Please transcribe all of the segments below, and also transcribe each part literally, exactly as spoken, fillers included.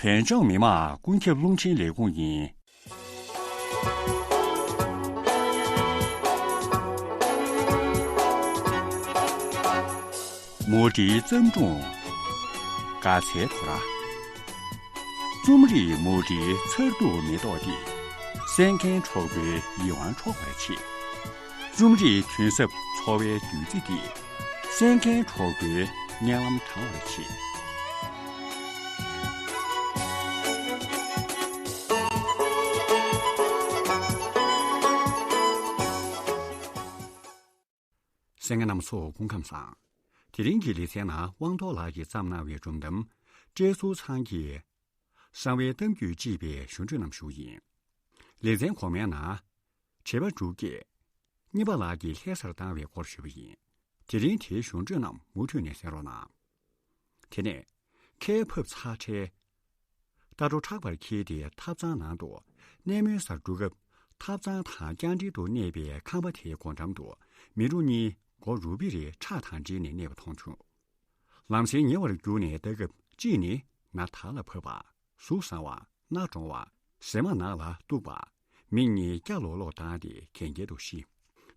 བོད་ལྗོངས་མི་དམངས་ཀུན་ཁྱབ་རླུང་འཕྲིན་ལས་ཁུངས་ཡིན། མུ་འབྲེལ་བརྩམས་སྒྲུང་། དགའ་ཚལ་དོ་ར། རྩོམ་རིག་མུ་འབྲེལ་མཚར་སྡུག་མེ་ཏོག་འདི། གསན་མཁན་གྲོགས་པོའི་ཡིད་དབང་འཕྲོག་པར་བྱེད། རྩོམ་རིག་དོན་ཟབ་འཚོ་བའི་བདུད་རྩི་འདི། གསན་མཁན་གྲོགས་པོའི་སྙན་ལམ་དྲང་བར་བྱེད། གསན་མཁན་རྣམ་ཚོ་སྐུ་ཁམས་བཟང་། དེ་རིང་གི་ལེ་ཚན་ནང་དབང་ཐོག་ལགས་ཀྱིས་བརྩམས་གནང་བའི་སྒྲུང་གཏམ། བཀྲས་ཟུར་ཚང་གི་གསང་བའི་གཏམ་རྒྱུད་ཅེས་པའི་ཞུ་འཕྲོས་རྣམས་ཞུ་ཡིན། ལེ་ཚན་གོང་མའི་ནང་བྱེད་པ་དྲུག་གིས་གཉེར་པ་ལགས་ཀྱི་ལྷ་སར་བཏང་བའི་སྐོར་ཞུས་པ་ཡིན། དེ་རིང་དེའི་ཞུ་འཕྲོས་རྣམས་མུ་མཐུད་ནས་གསན་རོགས་གནང་། དེ་ནས་ཁལ་ཕབ་ཚར་འཕྲལ། རྟ་སྒྲོ་ཕྲག་པར་འཁྱེར་ཏེ་ཐབ་ཚང་ནང་དུ་གནས་མལ་སར་འགྲོ་སྐབས། ཐབ་ཚང་དང་རྒྱང་འབྲེལ་དུ་གནས་པའི་ཁང་པ་དེའི་སྒོ་འགྲམ་དུ་མི་རོ་གཉིས་སྒོ་རུ་བེ་རི་ཁྲག་དང་འདྲེས་ནས་གནས་པ་མཐོང་བྱུང་། ལམ་སེང་ཉེ་བར་བརྒྱུགས་ནས་ལྟ་སྐབས། གཅིག་ནི་ན་དར་ལ་བབས་པ། གཟུགས་བཟང་བ། སྣ་དྲོང་བ། གཟེ་མ་ནག་ལ་གཏུགས་པ། མིག་གཉིས་སྐྱ་ལོག་ལོག་བཏང་སྟེ་གན་རྐྱལ་དུ་ཤི།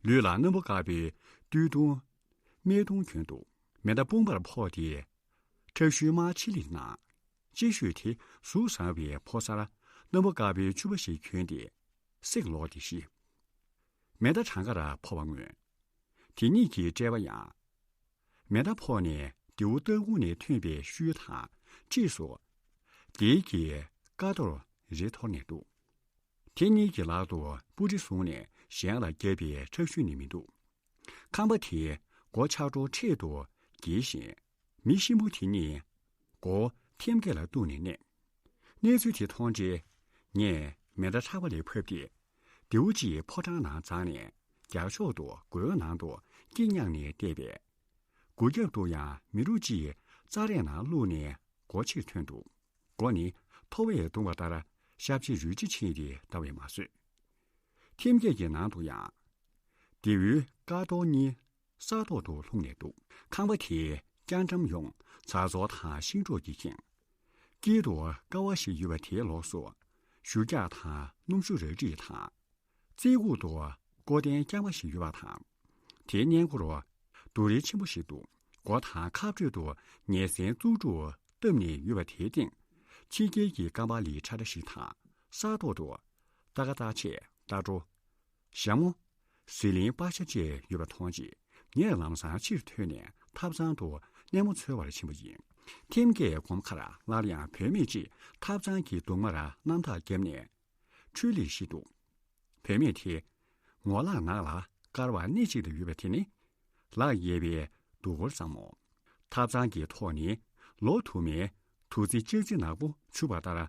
ལུས་ལ་སྣམ་བུ་དཀར་པོའི་སྟོད་ཐུང་། སྨད་ཐུང་གྱོན་འདུག་མེ་མདའ་དཔུང་པར་ཕོག་སྟེ། ཁྲག་ཤུལ་དམར་ཕྱི་ལིར་ནང་། ལྕེ་ཤོད་དེ་གཟུགས་བཟང་བའི་ཕོ་གསར། སྣམ་བུ་དཀར་པོའི་ཕྱུ་པ་ཞིག་གྱོན་ཏེ། བསྲེགས་ལོག་སྟེ་ཤི། མེ་མདའ་བྲང་ཁར་ཕོག་པ་སྔོན། དེ་གཉིས་ཀྱི་དཔྲལ་བ་ཡང་། མེ་མདའ་ཕོག་ནས་རྡེའུ་ལྟག་ཁུང་ནས་ཐོན་པའི་ཤུལ་དང་འཁྲིས་སུ། རྡེའུ་གི་ཀ་རྡོར་རེ་འཐོར་ནས་འདུག་དེ་གཉིས་ཀྱི་ལག་ཏུ་སྤུ་གྲི་བཟུང་ནས་གཞན་ལ་བརྒྱབ་པའི་ཁྲག་ཤུལ་ནི་མི་འདུག་ཁང་པ་དེའི་སྒོ་ཆག་གྲོང་འཕྲེད་དུ་འགྱེལ་ཞིང་། མི་གཤིན་པོ་དེ་གཉིས་སྒོ་ཐེམ་སྐས་ལ་གཏུགས་ནས་གནས། གནས་ཚུལ་དེ་མཐོང་རྗེས། ངས་མེ་མདའ་ཕྲག་པ་ལས་ཕབ་སྟེ། རྡེའུ་གཅིག་ཕོ་བྲང་ནང་འཛེགས་ནས་རྒྱབ་ཕྱོགས་སུ་སྒོའི་ནང་དུ་སྐད་བརྙན་ནས་བལྟས་པས། སྒོ་རྒྱབ་ཏུ་ཡང་མི་རོ་གཅིག་རྩྭ་རས་ནང་བླུགས་ནས་སྒོ་ཕྱིར་ཐོན་འདུག་སྒོ་ནི་ཐོ་བས་བརྡུངས་པ་ལྟར་ཤབ་ཆེ་རུལ་ཆེ་ཕྱིན་ཏེ་ལྟ་བས་མ་བཟོད། ཐེམ་སྐས་ཀྱི་ནང་དུ་ཡང་། རྡེའུའི་ཀ་རྡོར་གཉིས་ས་ཐོག་ཏུ་ལྷུང་ནས་འདུག་ཁང་པ་དེའི་རྐྱང་འགྲམ་ཡོངས་བྱ་ཚོགས་དང་ཤིང་སྒྲོག་གིས་ཁེངས། དཀྱིལ་དུ་ཀ་བ་ཞིག་ཡོད་པ་དེའི་ལོགས་སུ། གཞུ་རྒྱག་དང་སྣུམ་ཞུ་རལ་གྲི་དང་། རྩེ་ཁུག་ཏུ་ཀོ་དན་རྐྱང་པ་ཞིག་ཡོད་པ་དང་། དེའི་སྔས་མགོར་རྡོ་རིང་ཆེན་པོ་ཞིག་འདུག་སྒོ་དང་ཁ་སྤྲོད་དུ་ཉེ་སྲིང་བཙུགས་སྒྲུག་བཏབ་ནས་ཡོད་པ་དེའི་སྟེང་། ཕྱི་རྒྱལ་གྱི་ཀ་པ་ལི་ཁྲ་ཁྲ་ཞིག་དང་། ས་ཐོག་ཏུ་རྟ་ཁ་རྟགས་ཆས། རྟ་སྒྲོ། ཞྭ་མོ། ཟི་ལིང་པགས་ཤ་བཅས་ཡོད་པ་མཐོང་རྗེས། ངས་ལམ་སང་ཕྱིར་ཐོན་ནས་ཐབ་ཚང་དུ་གནས་མོ་འཚོལ་བར་ཕྱིན་པ་ཡིན། ཐེམ་སྐས་གོམ་ཁར་སླར་ཡང་བུད་མེད་ཅིག་ཐབ་ཚང་གི་གདུང་མར་རྣམ་ཐག་བརྒྱབ་ནས། ཁྲུས་ལས་ཤི་འདུག་བུད་མེད་དེ། ངོ་ལག་ནག་ལ་དཀར་བ་སྣེ་གཅིག་ཏུ་ཡོད་པ་དེ་ནི། ལག་གཡས་པའི་དུ་སྒོར་ཙམ་མོ། ཐབ་ཚང་གི་ཐོག་ནི་ལོ་དུ་མའི་དུག་རྫི་ལྕགས་རྫི་ནག་པོ་བྱུགས་པ་ལྟར།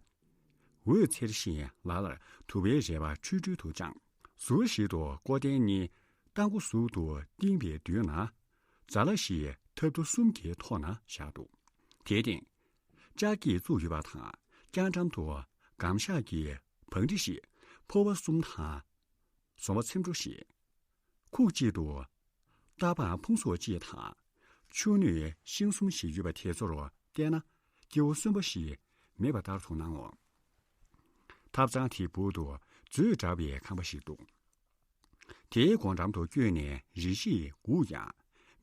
འོད་འཚེར་ཞིང་ལ་ལར་དུ་བའི་རལ་པ་ཁྲུས་ཁྲུས་དུ་དཔྱངས། ཟུར་ཞིག་ཏུ་ཀོ་དན་གཉིས་རྟ་མགོ་ཟུར་དུ་བཏིང་བའི་མདུན་ན། ཛ་ལ་ཞིག་ཐབ་ཏུ་གསུམ་གྱི་ཐོག་ན་བཞག་འདུག་དེའི་སྟེང་། ལྕགས་ཀྱིས་བཙུགས་ཡོད་པ་དང་། རྐྱང་འགྲམ་དུ་སྒམ་ཤག་གི་བང་སྒྲིག་ཞིག་ཕོར་པ་གསུམ་དང་། ཟོམ་པ་ཚེམ་བྲོ་ཞིག་ཁུག་གཅིག་ཏུ་རྟ་སྤང་ཕུང་སོགས་གཅིག་དང་། ཆུ་སྣོད་ཤིང་གསུམ་ཞིག་ཡོད་པ་དེ་ཚོར་བལྟས་ན། སྐྱེ་བོ་གསོན་པོ་ཞིག་མེད་པ་ལྟར་དུ་སྣང་ངོ་། ཐབ་ཚང་དེའི་སྦུག་ཏུ་མཛོད་འདྲ་བའི་ཁང་པ་ཞིག་འདུག་དེའི་སྒོ་འགྲམ་དུ་བསྐྱོད་ནས་རེ་ཞིག་སྒུག་ཡང་།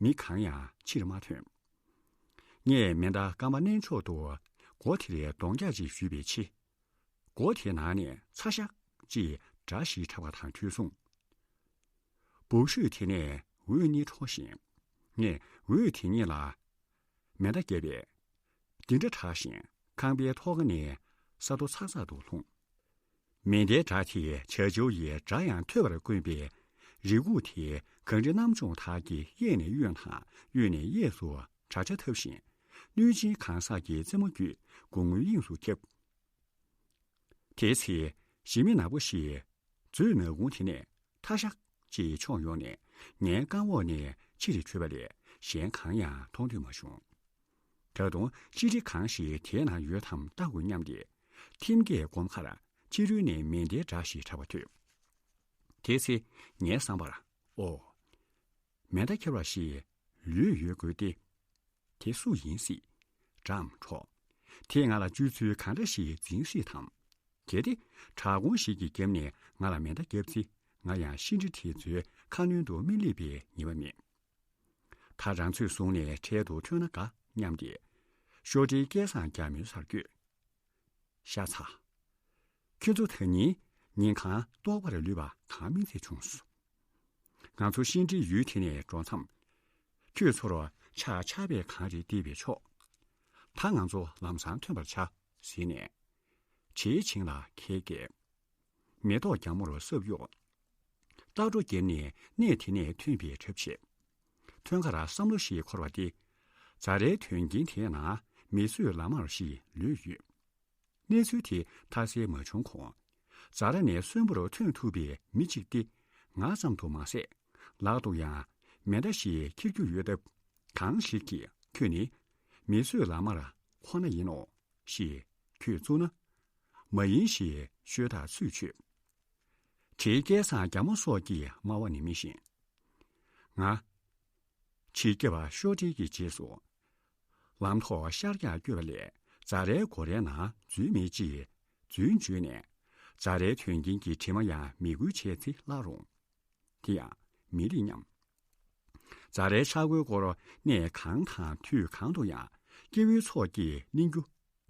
མི་གང་ཡང་ཕྱིར་མ་ཐོན། ངས་མེ་མདའ་རྐང་པ་མནན་ཕྱོགས་སུ་སྒོ་དེར་གདོང་བཀྱག་ཅིག་གཞུས་པའི་ཕྱི། སྒོ་དེའི་ནང་ནས་ཚ་ཤག་ཅིག་སྒྲ་ཞིག་གྲགས་པ་དང་ཐོས་སོང་། སྦུག་ཤོད་དེ་ནས་འོད་གཉིས་འཕྲོ་ཞིང་། ངས་འོད་དེ་གཉིས་ལ་མེ་མདའ་བརྒྱབ་པས། འདི་འདྲ་གྲགས་ཤིང་ཁང་པའི་ཐོག་ཁ་ནས་ས་རྡོ་ཚག་ཚག་ཏུ་ལྷུང་། མེ་མདའི་སྒྲ་དེས་བྱ་བྱིའུ་ཡི་སྒྲ་ཡང་ཐོས་པར་བསྐུལ་བས། རེ་སྒུག་དེས་གངས་རི་གནམ་མཆོང་དག་གིས་གཡས་ནས་གཡོན་དང་གཡོན་ནས་གཡས་སུ་གྲྭ་ཆ་འཐབ་བཞིན། གནོད་སྦྱིན་གང་ཟག་གི་རྩེད་མོ་བརྒྱུད་དགུང་སྔོན་དབྱིངས་སུ་ཁྱབ། དེའི་ཚེ་ཞི་མི་ནག་པོ་ཞིག་མཛོད་ནག་ཁུང་དེ་ནས་ཐ་ཤག་ཅིག་མཆོངས་ཡོང་ནས་ངའི་རྐང་འོག་ནས་ཕྱིར་བྲོས་པ་ལས་གཞན་གང་ཡང་མཐོང་ཐོས་མ་བྱུང་། ད་དུང་ཅི་སྟེ་གང་ཞིག་དེའི་ནང་ཡོད་དམ་ལྟ་དགོས་སྙམ་སྟེ། ཐེམ་སྐས་གོམ་ཁར་ཕྱི་རོལ་ནས་མེ་མདའི་སྒྲ་ཞིག་གྲགས་པ་ཐོས། དེའི་ཚེ་ངའི་བསམ་པར། ཨོ། མེ་མདའ་འཁྱེར་བ་ཞིག་ལུས་ཡོད་དགོས་ཏེ། དེ་སུ་ཡིན་སྲིད། དགྲའམ་གྲོགས། དེས་ང་ལ་སྤྱོད་ཚུལ་གང་འདྲ་ཞིག་འཛིན་སྲིད་དམ། གལ་ཏེ་དྲག་དགོངས་ཤིག་གི་རྒྱབ་ནས་ང་ལ་མེ་མདའ་བརྒྱབ་ཚེ། ང་ཡང་ཤིང་འབྲས་དེ་ཚོའི་ཁ་གནོན་དུ་མི་སླེབས་པའི་ངེས་པ་མེད། ད་རང་ཚོད་བཟུང་ནས་འཕྲལ་དུ་ཐོན་ན་དགའ་སྙམ་སྟེ། ཤོག་དྲིལ་སྐལ་བཟང་རྒྱ་མོའི་སར་བསྐྱོད། ཤ་ཚ། ཁྱོད་ཚོ་ད་ཉིན་ཉིན་གང་ལྟོགས་པར་ལུས་པ་གང་མིན་ཚད་བྱུང་སོང་། ང་ཚོ་ཤིང་འབྲས་ཡུལ་དེ་ནས་འགྲོ་མཚམས། ཁྱོད་ཚོར་ཆག་ཆག་པའི་གངས་རི་བརྡིབས་པས་ཆོག་ད་ང་ཚོ་ལམ་སང་ཐོན་པར་བྱ། ཟེར་ནས། བྱེའི་བྱིངས་ལ་ཁལ་བཀལ། མེ་ཏོག་རྒྱ་མོར་སྲབ་གཡོགས། རྟ་སྒྲོ་བརྒྱབ་ནས་གནས་དེ་ནས་ཐོན་པའི་གྲབས་བྱེད། ཐོན་ཁར་བསམ་བློ་ཞིག་འཁོར་བ་སྟེ། རྫ་རའི་དོན་རྐྱེན་དེའི་ནང་མི་གསོད་ལག་དམར་ཞིག་ལུས་ཡོད། གནས་ཚུལ་དེ་མཐའ་གསལ་མ་བྱུང་གོང་། རྫ་ར་ནས་གསོན་པོར་ཐོན་ཐུབ་པའི་མི་གཅིག་སྟེ། ང་ཙམ་དུ་མ་ཟད། ལག་ཏུ་ཡང་མེ་མདའ་ཞིག་འཁྱེར་རྒྱུ་ཡོད་སྟབས། གང་ཞིག་གིས་ཁྱོད་ནི་མི་གསོད་ལག་དམར་ཁོ་ན་ཡིན་ནོ། ཞེས་ཁྱོད་བཙུགས་ན། མ་ཡིན་ཞེས་ཤོད་ཐག་ཚུད་ཆོད། བྱེའི་སྐལ་བཟང་རྒྱ་མོ་སོགས་ཀྱིས་སྨྲ་བ་ནི་མི་ཤེས། ང་། བྱེའི་སྐྱེས་པ་ཤོག་དྲིལ་གྱི་རྗེས་སུ། ལམ་ཐོག་ཤར་རྒྱག་བསྐྱོད་པ་ལས་རྫ་རའི་སྒོ་རའི་ནང་འཛུལ་མེད་ཅེས་རྫུན་བརྗོད་ནས། རྫ་རའི་དོན་རྐྱེན་གྱི་དྲི་མ་ཡང་མི་འགུལ་བྱས་ཚེ་བརླག་རུང་། དེ་ཡང་མི་རིགས་སྙམ། རྫ་རའི་ཆག་སྒོའི་སྐོར་གནས་གང་དང་དུས་གང་དུ་ཡང་སྐྱེ་བོའི་ཚོགས་ཀྱིས་གླེང་རྒྱུ་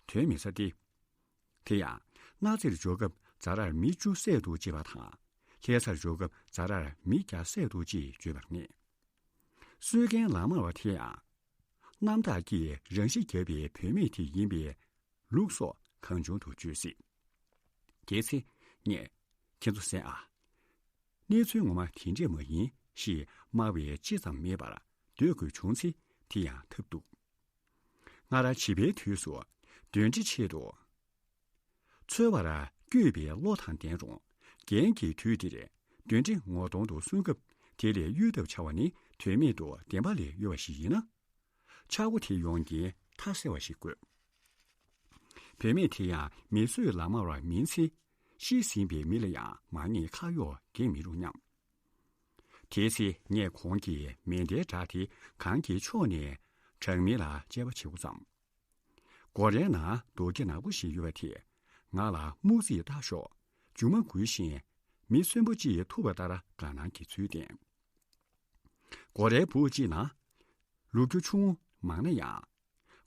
དོན་མེད་ས་སྟེ། དེ་ཡང་གནའ་རྫ་རྩེར་འབྱོར་སྐབས་རྫ་རར་མི་བཅུ་བསད་འདུག་ཅེས་པ་དང་། ལྷ་སར་འབྱོར་སྐབས་རྫ་རར་མི་བརྒྱ་བསད་འདུག་ཅེས་བརྗོད་པར་ངེས། གསོད་མཁན་ལག་དམར་བ་དེ་ཡང་། གནམ་བདག་གིས་རང་ཤི་བརྒྱབ་པའི་བུད་མེད་དེ་ཡིན་པའི་ལུགས་སོགས་གང་བྱུང་དུ་བརྗོད་སྲིད། གལ་སྲིད་ངས་ཁྱེད་ཚོ་གསན་ཨ། གནས་ཚུལ་ངོ་མ་དེ་འདྲས་མ་ཡིན་ཞེས་སྨྲ་བའི་ཅི་ཙམ་མེད་པར་སྡོད་དགོས་བྱུང་ཚེ་དེ་ཡང་ཐབས་སྡུག་སྔར་བྱིས་པའི་དུས་སུ་གདོན་འདྲེ་ཆེད་དུ། འཚོལ་བར་བསྐྱོད་པའི་བློ་དང་ལྡན་རུང་། རྒན་གྱིས་དུས་འདིར་གདོན་འདྲེ་ངོ་གདོང་དུ་སོང་སྐབས་དེ་ལས་གཡོལ་ཐབས་བྱ་བ་ནི་དོན་མེད་དུ་བདེན་པ་ལས་གཡོལ་བ་ཞིག་ཡིན་ན། ཆག་སྒོ་དེ་ཡོང་རྐྱེན་མཐའ་གསལ་བ་ཞིག་དགོས། བུད་མེད་དེ་ཡང་མི་གསོད་ལག་དམར་བ་མིན་ཚེ། ཤི་ཟིན་པའི་མི་ལ་ཡང་མ་ཉེས་ཁ་གཡོགས་འགེལ་མི་རུང་སྙམ། དེའི་ཚེ་ངས་གོང་གི་མེ་མདའི་སྒྲ་དེ་གངས་ཀྱི་ཕྱོགས་ནས་གྲགས་མིན་ལ་དཔྱད་པ་བྱེད་འགོ་བརྩམས། སྒོ་རའི་ནང་རྡོ་སྐྱ་ནག་པོ་ཞིག་ཡོད་པ་དེས་ང་ལ་སྨུག་རྩིས་བཏགས་ཞོག་མཇུག་མ་འགུལ་བཞིན་མི་གསོན་པོ་གཅིག་ཐུག་པ་ལྟར་དགའ་སྣང་གི་ཚུལ་བསྟན། སྒོ་རའི་སྦུག་གཅིག་ན་ལུག་ཁྱུ་ཆུང་ངུ་མང་ན་ཡང་།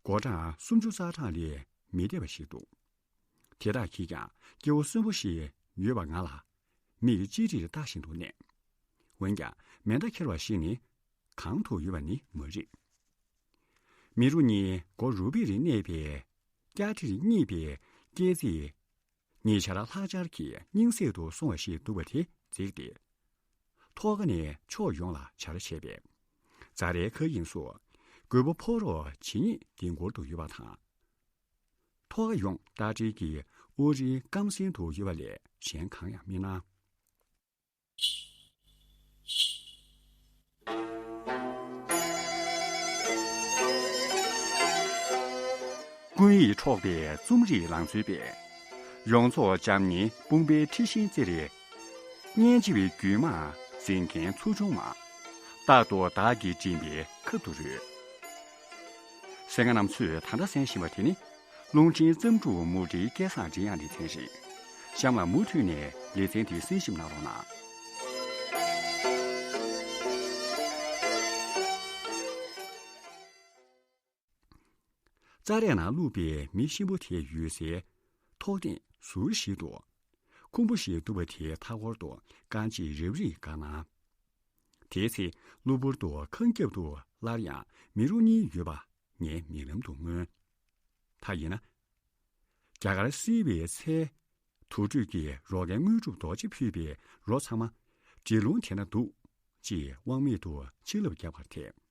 སྒོ་གྲངས་སུམ་ཅུ་རྩ་གྲངས་ལས་མི་འདས་པ་ཞིག་འདུག་དེ་དག་གིས་ཀྱང་སྐྱེ་བོ་གསོན་པོ་ཞིག་ཡོད་པ་ང་ལ་མིག་ཅི་རིར་ལྟ་བཞིན་དུ་གནས། འོན་ཀྱང་མེ་མདའ་འཁྱེར་བ་ཞིག་ནི་གང་དུ་ཡོད་པ་ནི་མ་རིག་མི་རོ་གཉིས་སྒོ་རུ་པིར་གནས་པའི་སྐྱ་ཐིར་གཉིས་པའི་སྐས་རྩིས། ཉེ་ཆར་ལྷག་ཆར་གྱིས་རྙིང་ཟད་དུ་སོང་བ་ཞིག་འདུག་པ་དེ་གཟིགས་ཏེ། ཐོག་ཁ་ནས་ཕྱོགས་ཡོངས་ལ་བྱ་ར་བྱས་པས། རྫ་རའི་མཁའ་དབྱིངས་སུ་རྒོད་པོ་ཕོ་རོག་ཇི་སྙེད་ལྡིང་སྐོར་དུ་ཡོད་པ་དང་། ཐོག་ཁ་ཡོངས་རྟ་དྲེལ་གྱི་དབུ་རིའི་སྐམ་སིང་དུ་ཡོད་པ་ལས་གཞན་གང་ཡང་མི་སྣང་། ཀུན་ཡིད་འཕྲོག་པའི་རྩོམ་རིག་ལང་ཚོའི་དཔལ། ཡོངས་རྫོགས་འཇམ་མཉེན་དཔུང་པའི་འཁྲི་ཤིང་རྩེར། སྙན་འཇེབས་པའི་རྒྱུད་མང་འཛིན་མཁན་ཚོགས་ཆུང་མ། རྟག་ཏུ་བདག་གིས་མགྲིན་པའི་ཁབ་ཏུ་རོལ། གསན་མཁན་རྣམ་ཚོས་ད་ལྟ་གསན་བཞིན་པ་དེ་ནི། རླུང་འཕྲིན་བརྩམས་སྒྲུང་མུ་འབྲེལ་སྐལ་བཟང་མགྲིན་དབྱངས་ལེ་ཚན་རེད། གཤམ་ལ་མུ་མཐུད་ནས་ལེ་ཚན་འདི་གསན་ཞིབ་གནང་རོགས་གནང་། རྩྭ་རའི་ནང་བླུགས་པའི་མི་གཤིན་པོ་དེ་ཡོད་སའི་ཐོག་སྟེང་ཟུར་ཞིག་ཏུ། ཁུང་བུ་ཞིག་འདུག་པ་དེའི་མཐའ་འཁོར་དུ་རྐང་རྗེས་རབ་རིབ་བཀག་ན། དེའི་ཚེ་གློ་བུར་དུ་ཁང་རྒྱབ་ཏུ་སླར་ཡང་མི་རོ་གཉིས་ཡོད་པ་ངའི་མིག་ལམ་དུ་མངོན། ད་ཡིན་ན། རྒྱ་གར་བསིལ་བའི་ཚལ། དུར་ཁྲོད་ཀྱི་རོ་ཁའི་དངོས་གྲུབ་རྡོ་རྗེ་ཕུལ་བའི་རོ་ཚང་མ་འབྲི་ལུང་དེ་ན་འདུག་ཅེས་དབང་མེད་དུ་ཕྱིར་ལབ་རྒྱག་པར་ཐལ།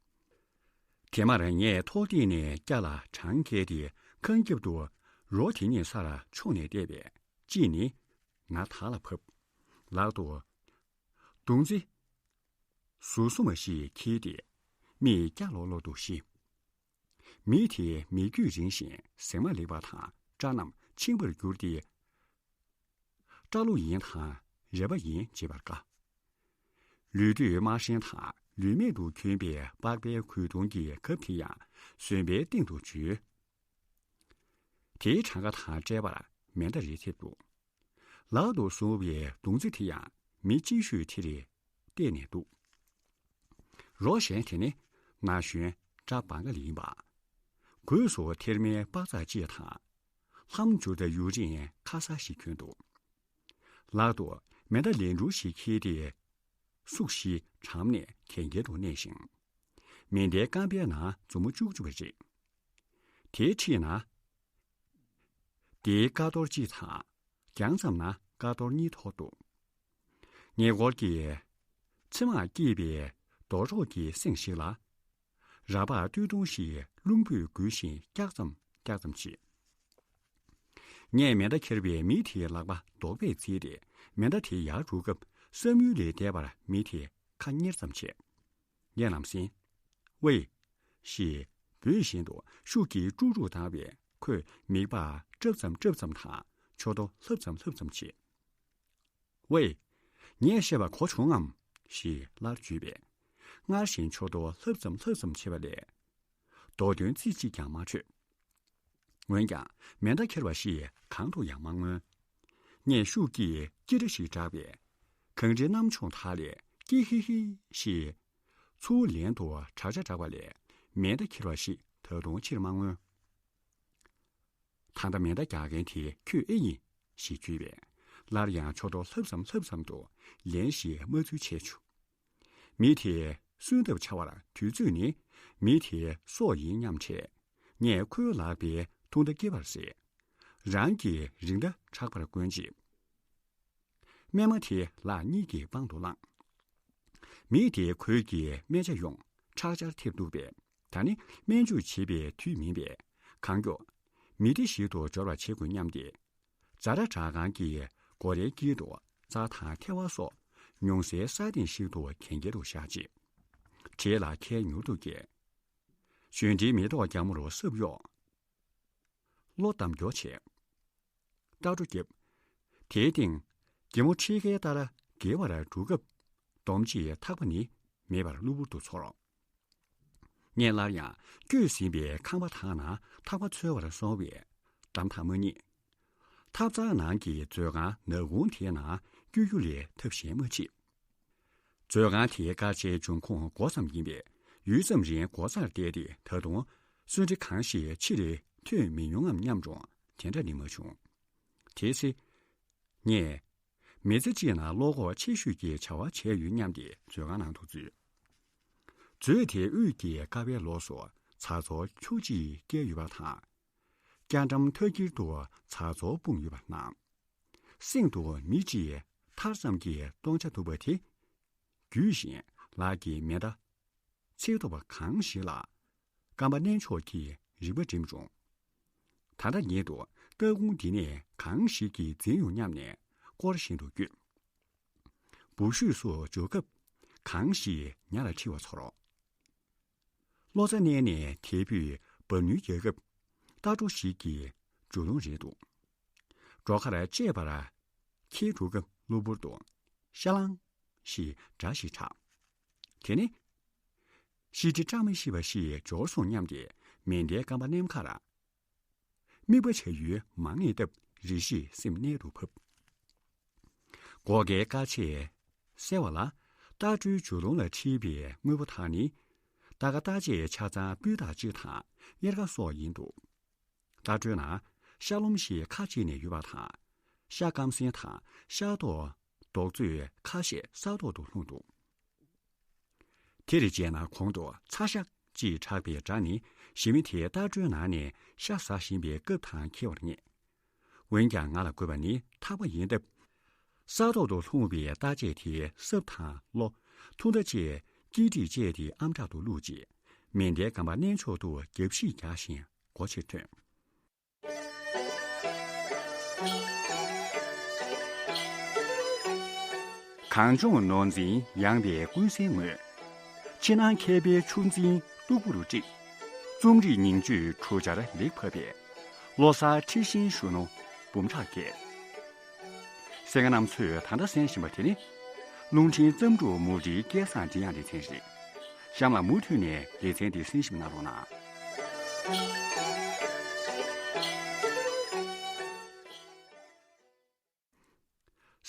དེ་མར་ངས་ཐོག་སྟེང་ནས་སྐྱ་ལ་བྲང་བཀལ་ཏེ་ཁང་རྒྱབ་ཏུ་རོ་དེ་གཉིས་སར་མཆོངས་ནས་བལྟས་པས་གཅིག་ནི་ང་དར་ལ་བབས། ལག་ཏུ་མདུང་རྩེ་ཟུར་གསུམ་པ་ཞིག་འཁྱེར་ཏེ་མིག་སྐྱ་ལོག་ལོག་ཏུ་ཤི། མི་དེའི་མིག་དཀྱུས་རིང་ཞིང་གཟེགས་མ་ལེགས་པ་དང་སྐྲ་རྣམས་མཆིན་པར་གྱུར་ཏེ། སྐྲ་ལོ་ཡིན་དང་རེ་བ་ཡིན་བྱེད་པར་དཀའ། ལུས་དུས་དམར་ཧྲེང་དང་ལུས་མེད་དུ་གྱོན་པའི་པགས་པའི་གོས་ཐུང་གི་ཁབ་དེ་ཡང་ཟོན་པའི་སྟེང་དུ་འཇུས། དེའི་གྲངས་ཀ་དང་བཅས་པར་མེ་མདའ་རེ་ཐེབས་འདུག། ལག་ཏུ་བཟུང་བའི་མདུང་རྩེ་དེ་ཡང་མི་གཅིག་ཤོས་དེ་རེ་གཏད་ནས་འདུག། རོ་གཞན་དེ་ནི་ན་གཞོན་སྐྲ་བང་ག་ལ་ཡིན་པ། གོས་སུ་ཐེར་མའི་པགས་ཚགས་གཅིག་དང་། ལྷམ་འཇུ་ད་ཡུ་རིང་ཁ་གསར་ཞིག་གྱོན་འདུག། ལག་ཏུ་མེ་མདའ་ལན་གྲུ་ཞིག་འཁྱེར་ཏེ། སུག་བཞི་བྲམ་ནས་གན་རྐྱལ་དུ་གནས་ཤིང་། མེ་མདའི་རྐང་པའི་ནང་མཛུབ་མོ་བཅུག་བཅུག་པ་རེད། དེའི་འཁྲིས་ན། དེའི་ཀ་རྡོར་གཅིག་དང་། རྒྱང་ཙམ་ན་ཀ་རྡོར་གཉིས་ཐོགས་འདུག། ཉེ་འཁོར་གྱི་ཚེར་མ་སྐྱེས་པའི་རྡོ་རོག་གི་སེང་ཞིག་ལ། ར་ལྤགས་སྟོད་ཐུང་ཞིག་རླུང་བུས་འགུལ་བཞིན་སྐྱག་ཙམ་སྐྱག་ཙམ་བྱེད། ངས་མེ་མདའ་འཁྱེར་བའི་མི་དེའི་ལག་པ་རྡོག་པས་བརྫིས་ཏེ། མེ་མདའ་དེ་ཡར་སྒྲུག་སྐབས་བསམ་ཡུལ་ལས་འདས་པར་མི་དེས་ཁ་གཉེར་ཙམ་བྱས། ངས་ལམ་སེང་། ཝེ། ཞེས་འབོད་བཞིན་དུ་ཤུགས་ཀྱིས་དཀྲུག་དཀྲུག་བཏང་བས། ཁོས་མིད་པ་སྲབ་ཙམ་སྲབ་ཙམ་དང་མཆུ་ཏོ་ལྷབ་ཙམ་ལྷབ་ཙམ་བྱས། ཝེ། ངས་བཤད་པ་གོ་བྱུང་ངམ། ཞེས་སླར་བརྗོད་པས། སྔར་བཞིན་མཆུ་ཏོ་ལྷབ་ཙམ་ལྷབ་ཙམ་བྱེད་པ་ལས། མདོ་དོན་རྩིས་གཅིག་ཀྱང་མ་འཕྲོད། འོན་ཀྱང་མེ་མདའ་འཁྱེར་བ་ཞིག་གང་དུ་ཡང་མ་མངོན། ངས་ཤུགས་ཀྱིས་ཅི་འདྲ་ཞིག་བསྒྲགས་པས། གངས་རིའི་གནམ་མཆོང་དག་ལས་ཀི་ཧི་ཧི་ཞེས། ཚུར་ལན་དུ་བྲག་ཅ་བསྒྲགས་པ་ལས། མེ་མདའ་འཁྱེར་བ་ཞིག་ད་དུང་ཕྱིར་མ་མངོན། ད་ལྟ་མེ་མདའ་རྒྱག་མཁན་དེ་ཁྱོད་ཨེ་ཡིན། ཞེས་བརྗོད་པས། སླར་ཡང་མཆུ་ཏོ་ལྷབ་ཙམ་ལྷབ་ཙམ་དུ་ལན་ཞིག་མ་འཛུལ་བྱས་བྱུང་། མི་དེས་གསོན་ཐབས་བྱ་བར་དུས་ཚོད་ནི། མི་དེའི་སྲོག་ཡིན་སྙམ་བྱས། ངས་ཁོའི་ལག་པའི་ཐུང་མདའ་སྐེད་པར་བཟེད། རང་གི་རིང་མདའ་ཕྲག་པར་བསྐོན་རྗེས། སྨན་མ་དེ་ལག་གཉིས་ཀྱི་པང་དུ་བླངས། མི་དེས་གོས་ཀྱི་སྨན་ཆ་ཡོངས་ཁྲག་ཆར་ཐེབས་འདུག་པས། ད་ནི་སྨན་བཅོས་བྱེད་པའི་དུས་མིན་པས། གང་མགྱོགས་མི་སྡེ་ཞིག་ཏུ་འབྱོར་བ་བྱེད་དགོས་སྙམ་སྟེ། ཛ་དྲག་ཁང་གི་སྒོ་རའི་དཀྱིལ་དུ་རྩྭ་དང་ཐལ་བ་སོགས་ཉུང་སའི་ས་སྟེང་ཞིག་ཏུ་གན་རྐྱལ་དུ་བཞག་རྗེས། གྲལ་ལ་ཁལ་མྱུར་དུ་བཀལ། གཞོན་འདྲིས་མེ་ཏོག་རྒྱ་མོར་སྲབ་གཡོགས། གློ་བསྡམ་སྐྱོར་བྱས། རྟ་སྒྲོ་བརྒྱབ། དེའི་སྟེང་། རྒྱལ་མོ་ཁྲི་ཀའི་ལྟར་བརྒལ་བར་འགྲོ་སྐབས། སྡོམ་གཅིག་ཐག་པ་ནི་མེད་པར་གློ་བུར་དུ་ཚོར། ངས་སླར་ཡང་བསྐྱོད་ཟིན་པའི་ཁང་པ་དག་ནང་ཐག་པ་འཚོལ་བར་སོང་བས། འགྲམ་ཐག་མ་རྙེད། ཐབ་ཚང་ནང་གི་མཛོད་ཁང་ནག་ཁུང་དེའི་ནང་བསྐྱོད་རྒྱུ་ལས་ཐབས་གཞན་མ་མཆིས། མཛོད་ཁང་དེའི་དཀར་ཆའི་འབྱུང་ཁུངས་སྒོ་ཙམ་ཡིན་པས། ཡུད་ཙམ་རིང་སྒོ་རྩར་བསྡད་དེ། ད་དུང་གསོན་ཁྲི་གང་ཞིག་ཕྱིར་ཐོན་མི་མྱོང་ངམ་སྙམ་རུང་། དེ་འདྲ་ནི་མ་བྱུང་། དེའི་ཚེ། ངས་མི་ཚེ་གཅིག་ནང་བློ་ཁོག་ཆེ་ཤོས་ཀྱི་བྱ་བ་བྱས་ཡོད་སྙམ་སྟེ་མཛོད་ཁང་ནང་དུ་འཛུལ། མཛོད་དེའི་དབུས་ཀྱི་ཀ་བའི་ལོགས་སུ་ཛ་ཚོ་ཁྱུ་གཅིག་བཀལ་ཡོད་པ་དང་། རྐྱང་འགྲམ་མཐའ་འཁྱིལ་དུ་ཛ་ཚོ་སྤུངས་ཡོད་པ་སྣང་། གསེང་དུ་མི་གཅིག་ཐར་ཙམ་གྱི་སྟོང་ཆ་འདུག་པ་དེ། རྒྱུད་བཞིན་ལག་གི་མེ་མདའ་ཚིག་ཐོབ་པ་གང་ཞིག་ལ། རྐང་པ་མནན་ཕྱོགས་ཀྱི་རིག་པ་འགྲིམ་རུང་། ད་ལྟ་ཉིད་དུ་ལྟག་ཁུང་འདི་ནས་གང་ཞིག་གིས་འཛིན་ཡོང་སྙམ་ནས་སྐོར་བཞིན་དུ་བསྐྱོད། སྦུབ་ཤོད་སུ་འཇུག་སྐབས། གང་ཞིག་ཉ་ལ་འཁྲིལ་བ་ཚོར། བློ་རྩ་མནན་ནས་དལ་བུས་འབབ་ནུས་རྒྱག་སྐབས། རྟ་སྒྲོ་ཞིག་གི་རྒྱུ་ལོང་རེད་འདུག། སྒྲོག་ཁར་བཅད་པར་འཁྱེར་འགྲོ་སྐབས། གློ་བུར་དུ་ཤ་ལང་ཞེས་སྒྲ་ཞིག་གྲགས། དེ་ནི། ཤི་ཁྲི་བཀྲ་མ་ཤིས་པ་ཞིག་འབྱོར་སོང་སྙམ་སྟེ། མེ་མདའི་རྐང་པ་མནན་ཁར། དམིགས་པ་བྱ་ཡུལ་མ་ངེས་སྟབས། རེ་ཞིག་སེམས་རྣལ་དུ་ཕབ། སྒོ་ཁའི་དཀར་ཆས་གསལ་བ་ལ། རྟ་སྒྲོའི་རྒྱུ་ལོང་ལ་འཁྲིལ་པའི་དངོས་པོ་དག་ནི། རྟ་ཁ་བརྟག་དཔྱད་ཆ་ཚང་སྤུས་དག་ཅིག་དང་། གཡེར་ཁ་སོགས་ཡིན་འདུག། རྟ་སྒྲོའི་ནང་ཤ་ལོམ་ཞིག་ཁ་ཕྱེ་ནས་ཡོད་པ་དང་། ཤ་སྐམ་སྲན་དང་ཤ་ཏོག་རྡོག་བཙོས་ཁ་ཤས་ས་ཐོག་ཏུ་ལྷུང་འདུག། དེར་བཅད་ན་གོང་དུ་ཚ་ཤག་ཅེས་གྲགས་པའི་སྒྲ་ནི། ཞི་མི་དེས་རྟ་སྒྲོའི་ནང་ནས་ཤ་ཟ་བཞིན་པའི་སྐབས་དང་འཁེལ་བར་ངེས། འོན་ཀྱང་ང་ལ་དགོས་པ་ནི་ཐག་པ་ཡིན་སྟབས། ས་ཐོག་ཏུ་ལྷུང་བའི་རྟ་ལྕག་དེའི་སྲབ་དང་གློ། ཐུང་མདའ་བཅས་ཀི་ཀྲིག་བཅད་དེ་ཨམ་ཕྲག་ཏུ་བླུགས་རྗེས། མེ་མདའི་རྐང་པ་མནན་ཕྱོགས་སུ་རྒྱབ་བཤིག་རྒྱག་བཞིན་སྒོ་ཕྱིར་ཐོན། གངས་ལྗོངས་ནོར་འཛིན་ཡངས་པའི་ཀུན་གསལ་ངོས། ཕྱི་ནང་མཁས་པའི་ཆུ་འཛིན་སྟུག་པོ་རུ་དཀྲིས། རྩོམ་རིག་ཉིང་བཅུད་གྲུ་ཆར་ལེགས་ཕབ་པའི། ལོ་གསར་འཁྲི་ཤིང་གཞོན་ནུ་འབུམ་ཕྲག་བརྒལ། གསན་མཁན་རྣམ་ཚོས་ད་ལྟ་གསན་བཞིན་པ་དེ་ནི། རླུང་འཕྲིན་བརྩམས་སྒྲུང་མུ་འབྲེལ་སྐལ་བཟང་མགྲིན་དབྱངས་ལེ་ཚན་རེད། གཤམ་ལ་མུ་མཐུད་ནས་ལེ་ཚན་འདི་གསན་ཞིབ་གནང་རོགས་གནང་།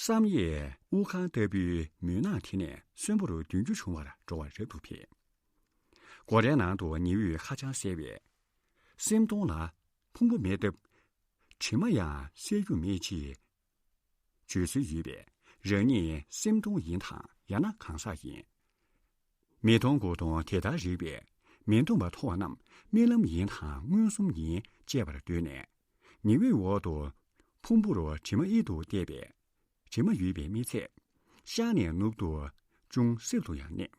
བསམ་ཡས་དབུགས་ཁང་ལྟ་བུའི་མུན་ནག་དེ་ནས་གསོན་པོར་མདུན་སྐྱོད་བྱུང་བར་འགྲོ་བ་རབ་ཏུ་ཕེབས། སྒོ་རའི་ནང་དུ་ཉི་འོད་ཧ་ཅང་གསལ་བས། སེམས་གདུང་ལ་ཕུང་པོ་མེད་སྟབས། དྲི་མ་ཡང་སེལ་རྒྱུ་མེད་ཅེས་བརྗོད་སྲོལ་ཡོད་པས། རང་ཉིད་སེམས་གདུང་ཡིན་དང་ཡང་ན་གང་ཟག་ཡིན། མིག་མཐོང་མགོ་མཐོང་དེ་ལྟར་རིག་པས། མི་མཐོང་བ་མཐོང་བ་རྣམས་རྨི་ལམ་ཡིན་དང་མངོན་སུམ་ཡིན་དཔྱད་པར་འདོད་ནས། ཉི་འོད་འོག་ཏུ་ཕུང་པོ་རུ་དྲི་མ་ཡིད་དུ་གཏད་པས། དྲི་མ་ཡོད་པའི་མི་ཚད། ཤར་ནས་ནུབ་ཏུ་ཅུང་གསེབ་ཏུ་ཡང་གནས།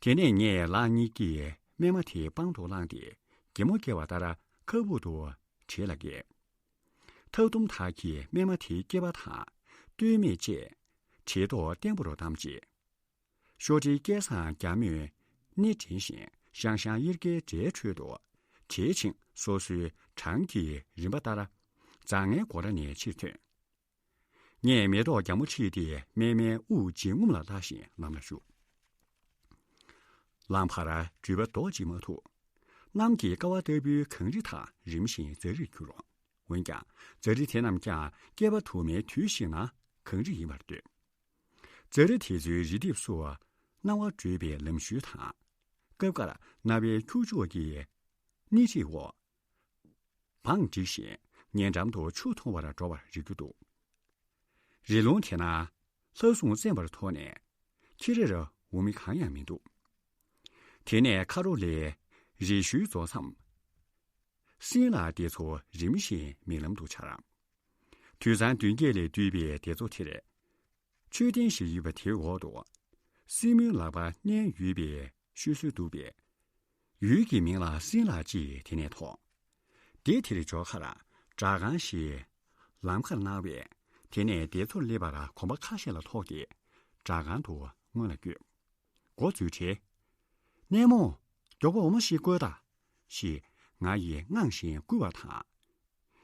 དེ་ནས་ངས་ལག་གཉིས་ཀྱིས་སྨན་མ་དེའི་པང་དུ་བླངས་ཏེ། གད་མོ་བཀལ་བ་ལྟར་ཁ་སྦུབ་ཏུ་བྲེད་ལ་བཀལ། ཐག་ཏུམ་དག་གིས་སྨན་མ་དེའི་སྐེད་པ་དང་སྟོད་སྨད་བཅས་བྲེ་ཐོག་བརྟན་པོ་རུ་བསྡམས་རྗེས། ཤོག་དྲིལ་སྐལ་བཟང་རྒྱ་མོས་སྣེ་འདྲེན་བཞིན་ཤང་ཤང་གཡེར་ཁའི་སྒྲའི་ཁྲོད་དུ་བྲེད་ཅིང་སོ་སོའི་གྲངས་ཀྱི་རིམ་པ་ལྟར་རྫ་རྔའི་སྒོ་ར་ནས་ཕྱིར་ཐོན། ངས་མེ་ཏོག་རྒྱ་མོ་ཁྲིད་དེ་སྨན་མའི་དབུགས་འབྱིན་རྔུབ་ལ་ལྟ་བཞིན་ལམ་ལ་ཞུགས། ལམ་བར་འགྲུལ་པ་རྡོག་གཅིག་མ་ཐུག། གནམ་གྱི་ཀ་བ་ལྟ་བུའི་གངས་རི་དག་རིམ་བཞིན་རྫ་རིར་གྱུར། འོན་ཀྱང་རྫ་རི་དེ་རྣམས་ཀྱང་སྐྱེས་པ་དུ་མའི་དུས་ཤིག་ན་གངས་རི་ཡིན་པར་འདོད། རྫ་རི་དེ་ཚོའི་རི་ལྡེབས་སུ་སྣང་བ་བགྲོད་པའི་ལམ་ཤུལ་དང་། སྐབས་འགར་སྣ་བའི་ཁྱུག་ཀྱོག་གི་སྣེ་ཁྲིད་འོག་བང་བསྒྲིགས་ཤིང་ཉེ་འགྲམ་དུ་ཆུ་འཐུང་བར་འགྲོ་བར་རིག་རྒྱུ་འདུག། རི་ལུང་དེ་ན་ལྷ་སྲུང་བཙན་པར་མཐོང་ནས་ཁྱི་རེར་འོང་མི་གང་ཡང་མི་འདུག། དེ་ནས་ཁ་རོ་ལས་རི་ཤུལ་རྫོགས་མཚམས། སྲིན་ལག་དེ་ཚོ་རིམ་བཞིན་མིག་ལམ་དུ་འཆར། དུད་ཚང་བདུན་བརྒྱད་ལས་བཏུས་པའི་སྡེ་ཚོ་དེར། མཆོད་རྟེན་ཞིག་ཡོད་པ་དེའི་འོག་ཏུ། སྲིན་མོའི་ལག་པ་མནན་ཡོད་པའི་ཤོད་སྲོལ་འདུག་པས། ཡུལ་གྱི་མིང་ལ་སྲིན་ལག་ཅེས་དེ་ནས་ཐོགས། སྡེ་དེར་འབྱོར་ཁར་སྦྲག་ཁང་ཞིག་ལམ་ཁར་སྣང་བས། དེ་ནས་སྡེ་ཚོར་སླེབས་པར་གོམ་པ་ཁ་ཤས་ལ་ཐོགས་ཏེ་སྦྲག་ཁང་དུ་སྔོན་ལ་བསྐྱོད། སྒོ་འཛུལ་འཕྲལ། གནས་མོ། མགྱོགས་པོ་འོ་མ་ཞིག་བསྐོལ་དང་། ཞེས་ང་ཡིས་དངངས་ཤིང་བསྐུལ་བ་དང་།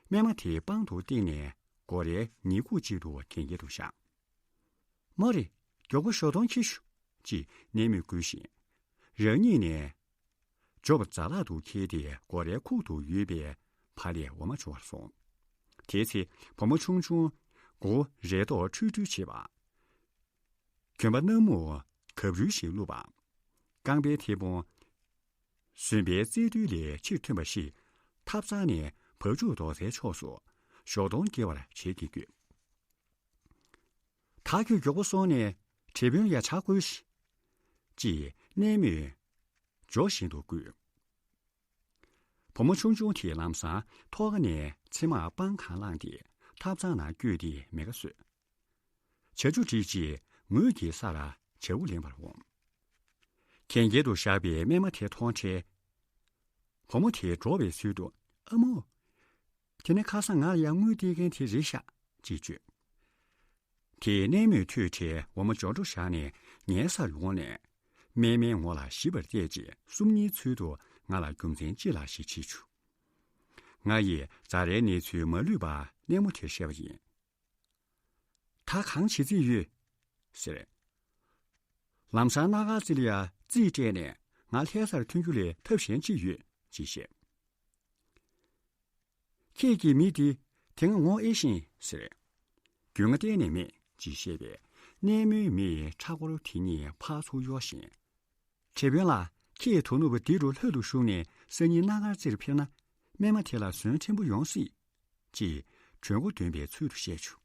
སྨན་མ་དེའི་པང་དུ་བཏེགས་ནས་སྒོ་རའི་ཉེ་ཁུག་ཅིག་ཏུ་གན་རྐྱལ་དུ་བཞག། མོ་རེ། མགྱོགས་པོ་ཞོ་སྟོང་ཁྱེར་ཤོག། ཅེས་གནས་མོས་བསྐུལ་ཞིང་། རང་ཉིད་ནས་ཇོབ་རྫ་ལག་ཏུ་འཁྱེར་ཏེ་སྒོ་རའི་ཁུག་ཏུ་ཡོད་པའི་བ་ལས་འོ་མ་བྱུང་བར་སོང་། དེའི་ཚེ་བུ་མོ་ཆུང་ཆུང་མགོ་རེ་དོགས་ཁྲུལ་ཁྲུལ་བྱེད་པ། གྱོན་པ་སྣ་མུག་གབ་རུལ་ཞིག་བླུགས་པ། རྐང་པའི་མཐེ་བོང་ཟོན་པའི་རྩེ་ཐུལ་ལས་ཕྱིར་ཐོན་པ་ཞིག་ཐབ་ཚང་ནས་བག་ཆུ་རྡོག་རྩའི་ཕྱོགས་སུ་ཞོ་གདོང་སྐྱེལ་བར་བྱེད་ཀྱིན་བསྐྱོད། ད་ཁྱོད་མགྱོགས་པོ་སོང་ནས་བྲེ་དཔོན་ཡ་ཇག་བསྐུལ་ཤིག། ཅེས་གནས་མོས་ཇོ་བཞིན་དུ་བསྐུལ། བུ་མོ་ཆུང་ཆུང་དེས་ལམ་སང་ཐོག་ཁ་ནས་ཚེར་མར་སྤང་གང་བླངས་ཏེ་ཐབ་ཚང་ནང་བསྐྱོད་དེ་མེ་ཁ་གསོས། ཇ་ཆུ་བསྒྲིགས་རྗེས་ངོས་ཀྱི་ས་ལ་ཇ་འུ་ལེན་པར་འོངས། གན་རྐྱལ་དུ་བཞག་པའི་སྨན་མ་དེ་མཐོང་འཕྲལ། བུ་མོ་དེ་འདྲོག་པའི་ཚུལ་དུ། ཨ་མོ། དེ་ནི་ཁ་སང་ང་ལ་ཡང་དངུལ་སྟེར་མཁན་དེ་རེད་ཤག། ཅེས་བརྗོད། དེས་གནས་མོས་ཐོས་འཕྲལ་འོ་མ་སྦྱོར་འགྲོ་བཞག་ནས་ངའི་སར་ཡོང་ནས། སྨན་མའི་ངོ་ལ་ཞིབ་པར་བལྟས་རྗེས་སུམ་གཉིས་ཚུལ་དུ་ང་ལ་རྒྱུ་མཚན་ཅི་ལགས་ཤིག་དྲིས་བྱུང་། ང་ཡིས་རྫ་རའི་གནས་ཚུལ་མ་ལུས་པ་གནས་མོ་དེར་བཤད་པ་ཡིན། ད་གང་བྱེད་རྩིས་ཡོད། ཟེར། ལམ་སང་སྣ་དཀར་རྩེ་ལ་ཡ་རྩིས་སྤྲད་ནས་ང་ལྷ་སར་ཐོན་རྒྱུ་ལས་ཐབས་གཞན་ཅི་ཡོད་ཅེས་བཤད། ཁྱེད་ཀྱི་མི་དེ་དེ་སྔ་ངོ་ཨེ་ཤེས་ཟེར། རྒྱུས་མངའ་གཏན་ནས་མེད་ཅེས་བཤད་པས་གནས་མོའི་མིག་ཕྲ་སྒོར་དེ་གཉིས་ཕར་ཚུར་གཡོ་བཞིན། བྲེ་དཔོན་ལགས། ཁྱེད་དོ་ནུབ་འདི་རུ་ལྷོད་དུ་ཞུགས་ནས་སང་ཉིན་སྣ་དཀར་རྩེར་ཕེབས་ན་སྨན་མ་དེ་ལ་ཟོན་ཕྲན་བུ་ཡོང་སྲིད། ཅེས་གྲོས་འགོ་འདོན་པའི་ཚུལ་དུ་བཤད་བྱུང་།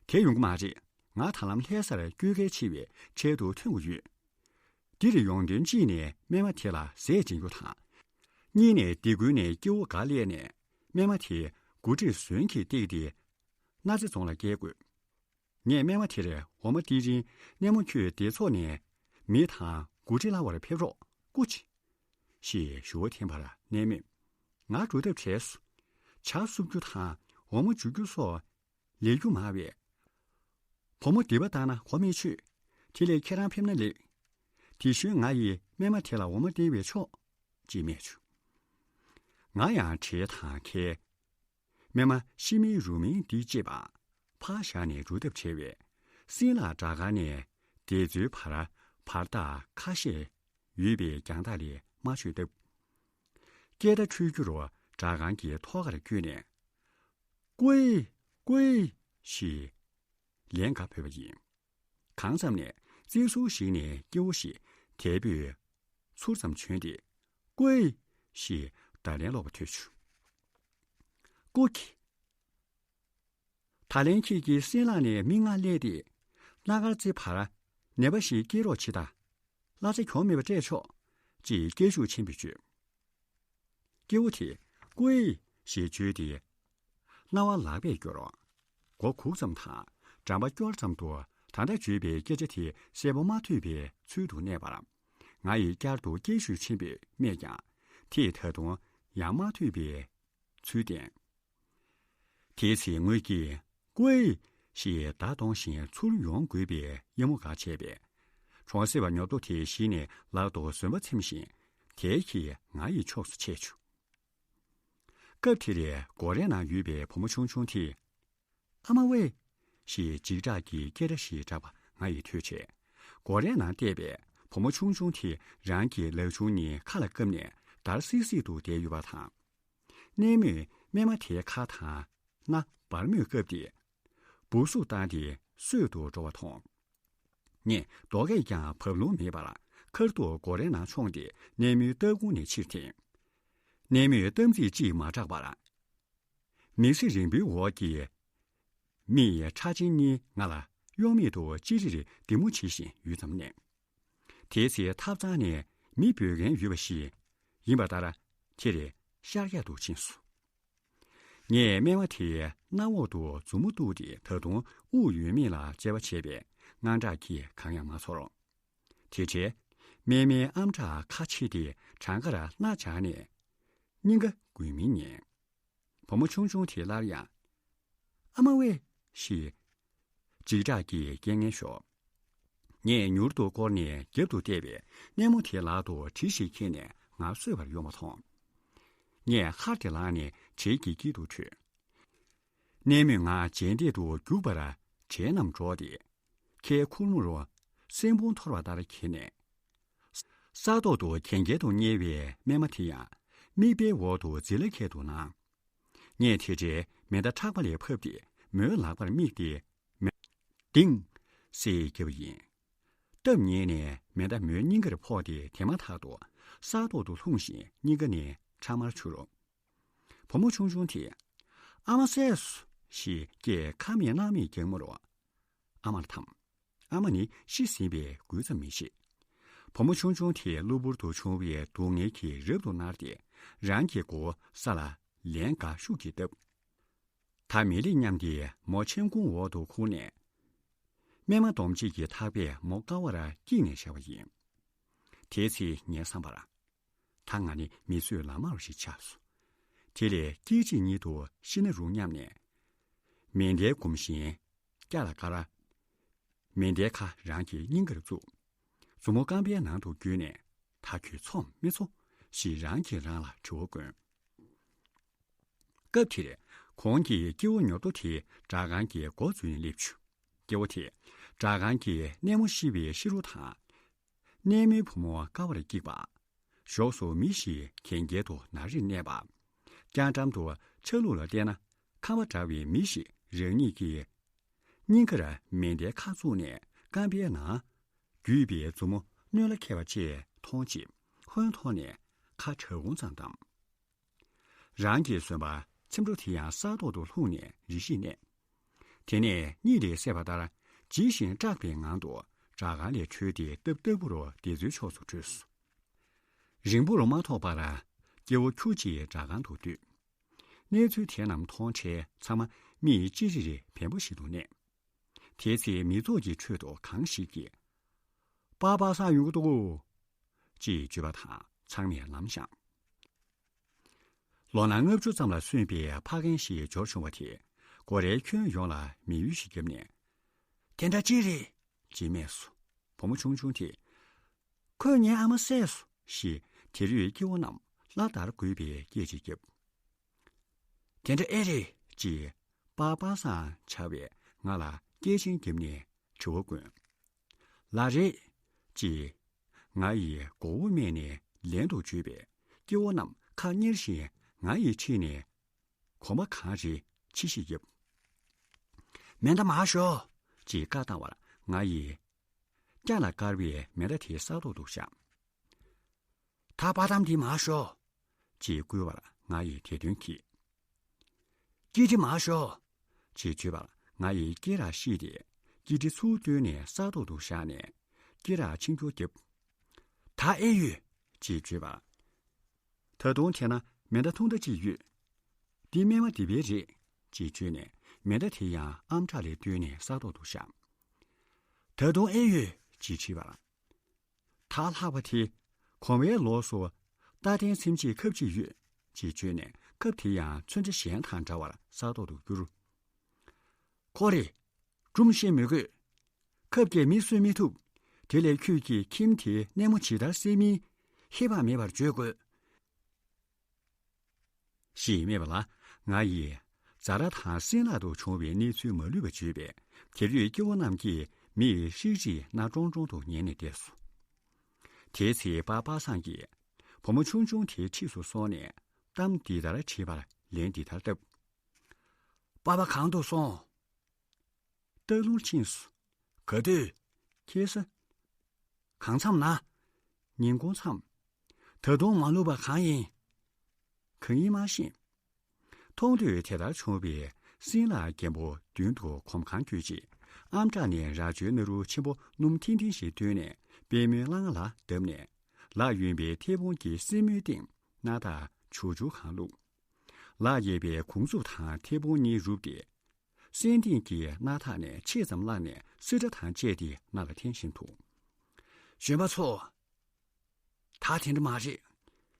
དེ་ཡོང་གི་མ་རེད། ང་ད་ལམ་ལྷ་སར་སྐྱོད་གལ་ཆེ་བའི་ཆེད་དུ་ཐོན་དགོས་ཡོད། འདིར་ཡོང་དོན་གཅིག་ནས་སྨན་མ་དེ་ལ་ཟས་སྦྱིན་རྒྱུ་དང་། གཉིས་ནས་སྡེ་ཁུལ་ནས་སྐྱེ་བོ་འགའ་སླེབས་ནས་སྨན་མ་དེ་འགོ་ཁྲིད་ཟོན་གྱིས་བཏེགས་ཏེ་སྣ་རྩེ་རྫོང་ལ་བསྐྱལ་དགོས། ངས་སྨན་མ་དེར་འོ་མ་སྟེར་རིང་གནས་མོ་ཁྱོད་སྡེ་ཚོགས་ནས་མི་དང་འགོ་ཁྲིད་ལ་བར་ཕེབས་རོགས་སྐུ་མཁྱེན། ཞེས་ཞུ་བ་འཐེན་པར་གནས་མོས། ང་འགྲོ་ཐབས་བྲལ་སོང་། ཇ་བསུབ་རྒྱུ་དང་འོ་མ་འཇུ་རྒྱུ་སོགས་ལས་རྒྱུ་མང་བས། བུ་མོ་སྡིག་པ་བཏང་ན་གོ་མི་ཆོད། དེ་ལས་ཁྱེད་རང་ཕེབས་ན་ལེགས། དེ་ཞོན་ང་ཡིས་སྨན་མ་དེ་ལ་འོ་མ་སྟེར་བས་ཆོག། ཅེས་སྨྲས་བྱུང་། ང་ཡང་བྲེལ་དང་ཁེལ། སྨན་མ་ཤི་མིན་རུ་མིན་འདི་ཅེས་པ། ཕར་བཞག་ནས་འགྲོ་ཐབས་བྲལ་བས། སྲིན་ལག་དྲ་སྒང་ནས་སྡེ་ཚོའི་བར་བར་ཐག་ཁ་ཤས་ཡོད་པའི་རྒྱང་ཐག་ལས་མ་ཆོད་སྟབས། སྐད་སྒྲ་འཕྲོ་རྒྱུར་དྲ་སྒང་གི་ཐོག་ཁར་བསྐྱོད་ནས། ཀུའི། ཀུའི། ཞེས་ལན་འགའ་བོས་པ་ཡིན། གང་ཙམ་ནས་བརྩི་སྲུང་ཞིག་ནས་སྐྱེ་བོ་ཞིག་དལ་བུས་ཚུར་ཙམ་བྱོན་ཏེ། ཀུའི། ཞེས་བརྡ་ལན་སློག་པ་ཐོས་བྱུང་། ཀུ་ཀི། ད་ལན་ཁྱེད་ཀྱིས་སྲིན་ལག་ནས་མི་ལྔ་གླས་ཏེ། སྣ་དཀར་རྩེ་བར་ནད་པ་ཞིག་སྐྱེ་རོགས་བྱེད་དང་། གླ་ཆ་གྱོང་མེད་པ་སྤྲད་ཆོག་ཅེས་སྐད་ཤུགས་ཆེན་པོས་བརྗོད། སྐྱེ་བོ་དེས་ཀུའི་ཞེས་བརྗོད་དེ། རྣ་བ་ལག་པས་བསྐྱོར། མགོ་གུག་ཙམ་དང་འགྲམ་པ་སྐྱོར་ཙམ་དུ། ད་ལྟ་བརྗོད་པའི་སྐད་ཆ་དེ་གསལ་པོ་མ་ཐོས་པའི་ཚུལ་དུ་གནས་པར། ང་ཡིས་བསྐྱར་དུ་སྐད་ཤུགས་ཆེན་པོས་སྨྲས་ཀྱང་། དེས་ད་དུང་ཡང་མ་ཐོས་པའི་ཚུལ་བསྟན། དེའི་ཚེ་ངོས་ཀྱིས་ཀུའེ་ཞེས་བརྡ་གཏོང་བཞིན་ཚུར་ཡོང་དགོས་པའི་གཡབ་མོ་འགའ་བྱས་པས། གྲོང་གསེབ་པ་ཉོབ་ཏོ་དེ་གཞི་ནས་ལག་ཏུ་བཟོད་པ་ཚིམ་བཞིན་དལ་གྱིས་ང་ཡི་ཕྱོགས་སུ་ཆས་བྱུང་། སྐབས་དེར་སྒོ་རའི་ནང་ཡོད་པའི་བུ་མོ་ཆུང་ཆུང་དེས། ཨ་མ་ཝེ། ཞེས་འཇིགས་སྐྲག་གི་སྐད་སྒྲ་ཞིག་གྲགས་པ་ང་ཡིས་ཐོས་བྱས། སྒོ་རའི་ནང་བལྟས་པས་བུ་མོ་ཆུང་ཆུང་དེས་རང་གི་ལག་ཆུང་གཉིས་ཁ་ལ་བཀབ་ནས་འདར་སིག་སིག་ཏུ་བསྡད་ཡོད་པ་དང་། གནས་མོས་སྨན་མ་དེའི་ཁ་དང་སྣ་སྦར་མོས་བཀབ་སྟེ། སྦུབ་སུ་བཏང་སྟེ་སོས་ཏེ་འགྲོ་བ་མཐོང་། ངས་རྡོ་སྐས་ཀྱང་བབས་ལོང་མེད་པར་ཁར་ཐུག་སྒོ་རའི་ནང་མཆོངས་ཏེ་གནས་མོའི་ལྟག་ཁུང་ནས་ཕྱིར་འཐེན། གནས་མོས་གཏམ་ཚིག་ཅིག་མ་གྲགས་པར། མིག་སེར་རིང་པོའི་འོག་གི་མིག་ཁྲ་ཆེན་གཉིས་ང་ལ་གཡོ་མེད་དུ་ཅི་རིར་བདེ་མོ་བྱེད་བཞིན་ཡུད་ཙམ་གནས། དེའི་ཚེ་ཐབ་ཚང་ནས་མི་འབོད་མཁན་ཡོད་པ་ཞིག་ཡིན་པ་ལྟར་དེར་ཤར་ཡག་ཏུ་ཕྱིན་སོང་། ངས་སྨན་མ་དེའི་སྣ་འོག་ཏུ་མཛུབ་མོ་གཏུགས་ཏེ་ད་དུང་དབུགས་ཡོད་མེད་ལ་དཔྱད་པ་བྱས་པས་དངངས་སྐྲག་གིས་གང་ཡང་མ་ཚོར། དེ་འཕྲལ་སྨན་མའི་ཨམ་ཕྲག་ཁ་ཕྱེ་སྟེ་བྲང་ཁར་སྣ་སྦྱར་ནས་སྙིང་ག་འགུལ་མིན་ཉན། བུ་མོ་ཆུང་ཆུང་དེས་སླར་ཡང་། ཨ་མ་ཝེ། ཞེས་འཇིགས་སྐྲག་གིས་སྐད་ངན་ཤོར། ངས་མྱུར་དུ་བསྐོར་ནས་རྒྱབ་ཏུ་བལྟས་པས་གནས་མོ་དེའི་ལག་ཏུ་གྲི་ཞིག་འཁྱེར་ནས་ང་གསོད་པར་ཡོང་བ་མཐོང་། ངས་ཧར་ཏེ་ལངས་ནས་གྲིའི་འགྱིག་དཀྱིལ་དུ་བྲོས། གནས་མོས་ང་རྗེས་འདེད་དུ་རྒྱུག་པར་གྲིའི་ནང་འགྲོ་སྟེ། ཁའི་ཁུར་མོ་རུ་སྲན་ཕུང་འཐོར་བ་ལྟར་འཁྱེར་ནས། ས་ཐོག་ཏུ་གན་རྐྱལ་དུ་བསྙལ་བའི་སྨན་མ་དེ་ཡང་མིག་དཔེའི་འོག་ཏུ་འཛིན་ལ་ཁད་དུ་སྣང་། ངས་དེ་འཕྲལ་མེ་མདའ་ཕྲག་པ་ལས་ཕབ་སྟེ་མོའི་ལག་པར་བསྣུན་ཏེ། མེ་ལྡིང་ཟེར་བརྒྱབ་པ་ཡིན། སྟབས་ཉེས་ནས་མེ་མདའ་མོའི་སྙིང་གར་ཕོག་སྟེ་དེ་མ་ཐག་ཏུ་ས་ཐོག་ཏུ་ལྷུང་ཞིང་སྙིང་ག་ནས་ཁྲག་དམར་འཕྱུར། བུ་མོ་ཆུང་ཆུང་དེས། ཨ་མ་བསད་སོང་། ཞེས་སྐད་ཁ་མེད་སྣ་མེད་རྒྱག་མོ་རུ། ཨ་མར་འཐམས། ཨ་མ་ནི་ཤི་ཟིན་པས་རྒོད་ཙམ་མི་ཤེས། བུ་མོ་ཆུང་ཆུང་དེས་གློ་བུར་དུ་བྱུང་བའི་སྡུག་བསྔལ་གྱིས་རབ་ཏུ་མནར་ཏེ་རང་གི་མགོ་བོ་ས་ལ་ལན་འགའ་ཤུགས་ཀྱིས་བརྡབས། ད་མི་ལས་སྙམ་སྟེ་མོ་མཆན་ཁུང་འོག་ཏུ་ཁུར་ནས། སྨན་མ་སྡོམ་བྱེད་ཀྱི་ཐག་པས་མོ་དཀའ་བར་བཀྱིགས་ནས་བཞག་པ་ཡིན། དེའི་ཚེ་ངའི་བསམ་པར། ད་ང་ནི་མི་ཚོད་ལམ་དམར་བ་ཞིག་ཆགས་སོང་། དེ་ལས་སྐད་ཅིག་ཉིད་དུ་ཤི་ན་རུང་སྙམ་ནས། མེ་མདའི་གུམ་ཤིང་སྐྱ་ལ་བཀར། མེ་མདའི་ཁ་རང་གི་སྙིང་གར་བཙུགས། མཛུབ་མོ་རྐང་པའི་ནང་དུ་བརྒྱུས་ནས། ད་ཁྱོད་འཚོ་མི་འཚོ་ཞེས་རང་གིས་རང་ལ་དྲི་བ་བཀོན། སྐབས་དེར་གོང་གི་སྐྱེ་བོ་ཉོབ་ཏོ་དེས་སྦྲག་ཁང་གི་སྒོ་འཛུལ་ནས་སླེབས་བྱུང་། སྐྱེ་བོ་དེས་སྦྲག་ཁང་གི་གནས་མོ་ཤི་བའི་ཤི་རོ་དང་། གནས་མོའི་བུ་མོ་དཀའ་བར་བཀྱིགས་པ། གཞོགས་སུ་མི་ཞིག་གན་རྐྱལ་དུ་ནར་རིར་གནས་པ། རྐྱང་འགྲམ་དུ་ཆ་ལུགས་ལ་བལྟས་ན་ཁམས་པ་འདྲ་བའི་མི་ཞིག་རང་ཉིད་ཀྱི་སྙིང་ཁར་མེ་མདའི་ཁ་བཙུགས་ནས་རྐང་པའི་ནང་བརྒྱུས་པའི་མཛུབ་མོ་སྣོད་ལ་འཁེལ་བ་བཅས་མཐོང་རྗེས་ཧོན་ཐོར་ནས་ཁ་བྲག་ཁུང་ཙམ་བསྡམས། རང་གི་གསོན་པ་ཚེམ་བྲོ་དེ་ཡང་ས་ཐོག་ཏུ་ལྷུང་ནས་རེ་ཞིག་གནས། དེ་ནས་གཉིད་ལས་སད་པ་ལྟར་ལྗིད་བཞིན་སྐྲག་པའི་ངང་དུ་སྦྲག་ཁང་ལས་བྲོས་ཏེ་སྟབས་སྟབས་བུ་རུ་དེ་ཚོའི་ཕྱོགས་སུ་བྲོས་སོ། རིང་པོར་མ་ཐོགས་པར་སྐྱེ་བོ་ཁྱུ་གཅིག་སྦྲག་ཁང་དུ་འདུས། གནས་ཚུལ་དེ་རྣམས་མཐོང་འཕྲལ་ཚང་མ་མིག་ཅི་རིར་བེམ་པོ་ཞིག་ཏུ་གནས། དེའི་ཚེ་མི་ཚོགས་ཀྱི་ཁྲོད་དུ་གང་ཞིག་གིས། པཱ་པཱ་སངས་ཡོང་གི་འདུག་གོ། ཅེས་བརྗོད་པ་དང་ཚང་མས་ལམ་བཞེངས། ལོ་ན་ལྔ་བཅུ་ཙམ་ལ་སོན་པའི་ཕ་རྒན་ཞིག་འབྱོར་བྱུང་བ་དེས་སྒོ་རའི་ཁྱོན་ཡོངས་ལ་མིག་ཡུལ་ཞིག་བརྒྱབ་ནས། དེ་འདྲ་ཅི་རེད། ཅེས་སྨྲས་སོ། བུ་མོ་ཆུང་ཆུང་དེས། ཁོས་ངའི་ཨ་མ་བསད་སོང་ཞེས་དེ་རུའི་སྐྱེ་བོ་རྣམས་ལྷ་ལྟར་དགོད་པའི་སྐད་ཅིག་བརྒྱབ། དེ་འདྲ་ཨེ་རེད་ཅེས་པཱ་པཱ་སངས་བྱ་བས་ང་ལ་སྐད་ཆེན་བརྒྱབ་ནས་དྲི་བ་བཀོན། ལགས་རེད་ཅེས་ང་ཡི་མགོ་བོ་སྨད་ནས་ལན་དུ་བརྗོད་པས་སྐྱེ་བོ་རྣམས་ཁ་གཉེར་བཞིན་ང་ཡི་འཁྲིས་ནས་གོམ་པ་གང་རེ་ཕྱིས་ཤིག་བརྒྱབ། མེ་མདའ་མར་ཤོག་ཅེས་བཀའ་བཏང་བར་ང་ཡིས། སྐྱ་ལ་བཀར་བའི་མེ་མདའ་དེ་གསར་ཏོག་ཏུ་བཞག་ད་པར་དམ་འདི་མར་ཤོག་ཅེས་བསྐུལ་བར་ང་ཡིས་དེ་དོན་གྱིས། སྐེ་དཀྲིས་མར་ཤོག་ཅེས་བརྗོད་པར་ང་ཡིས་སྐེ་རགས་བཤིག་སྟེ་སྐེ་དཀྲིས་ཚུར་བཏོན་ནས་གསར་ཏོག་ཏུ་བཞག་ནས་སྐེ་རགས་ཕྱིར་འཁྱོར་བརྒྱབ། ད་ཨེ་ཡོད་ཅེས་བརྗོད་པར། ད་དུང་དེ་ན་མེ་མདའ་ཐུང་མདའ་གཅིག་ཡོད། འདི་སྨན་མ་སྡེ་པའི་རེད་ཅེས་བརྗོད་ནས་མེ་མདའ་དེ་ཡང་ཨམ་ཕྲག་ལས་བཏོན་ནས་གསར་ཏོག་ཏུ་བཞག་ད་དུང་ཨེ་ཡོད་ཅེས་དྲིས་པར། ད་ལྷག་པ་དེ་གོང་བའི་ལོགས་སུ་རྟ་གདན་ཚིམ་བྱེད་ཁབ་ཅིག་ཡོད་ཅེས་བརྗོད་ནས་ཁབ་དེ་ཡང་ཚོན་ཁྲ་གཞན་དང་འདྲ་བར་གསར་ཏོག་ཏུ་བསྒྱུར། ཁོ་རེ། སྒྲུང་བཤད་མི་དགོས། ཁབ་ཀྱིས་མི་གསོད་མི་ཐུབ། དེ་ལས་ཁྱོད་ཀྱིས་ཁྱིམ་དེའི་གནས་མོ་ཇི་ལྟར་གསོས་མིན་ཧེ་བག་མེད་པར་བརྗོད་དགོས། ཞེས་སྨྲས་པ་ལ་ང་ཡིས་ཛ་ར་དང་སྲིན་ལག་ཏུ་བྱུང་བའི་གནས་ཚུལ་མ་ལུས་པ་བརྗོད་པས་དེར་ཡོད་སྐྱེ་བོ་རྣམས་ཀྱིས་མིག་ཧྲིག་ཧྲིག་སྣ་ཀྲོང་ཀྲོང་དུ་ཉན་ནས་བསྡད་སོ། དེའི་ཚེ་པ་པ་སངས་ཀྱིས་བུ་མོ་ཆུང་ཆུང་དེའི་འཁྲིས་སུ་སོང་ནས་གཏམ་འདི་ལྟར་དྲིས་པར་ལན་འདི་ལྟར་བཏབ། པ་པ་གང་དུ་སོང་། སྟག་ལུང་ཕྱིན་སོ། ག་དུས། ཁ་སང་། གང་མཚམས་ན། ཉིན་གུང་མཚམས། ད་དུང་མ་ལུས་པ་གང་ཡིན། གང་ཡིན་མ་ཤེས། མཐོང་དུས་དེ་ལྟར་བྱུང་བས་སྲིན་ལག་རྒན་པོ་མདུན་དུ་གོམ་གང་བསྐྱོད་ཅིང་ཨམ་ཕྲག་ནས་རྭ་ཅོའི་སྣ་རུ་ཆེན་པོ་སྣུམ་ཐིང་ཐིང་ཞིག་བཏོན་ནས་པད་མོའི་སླང་ང་ལ་བརྡབས་ནས་ལག་གཡོན་པའི་མཐེ་བོང་གི་སེན་མོའི་སྟེང་སྣ་ཐག་བྱུག་བྱུག་གང་བླུགས། ལག་གཡས་པས་གུང་མཛུབ་དང་མཐེ་བོང་གཉིས་རུབ་སྟེ། སེན་ལྡེང་གི་སྣ་ཐག་ནས་ཕྱེད་ཙམ་བླངས་ནས་སིལ་སྒྲ་དང་བཅས་ཏེ་སྣ་ལ་འཐེན་བཞིན་དུ། གཞོན་པ་ཚོ། ད་དེ་འདྲ་མ་རེད།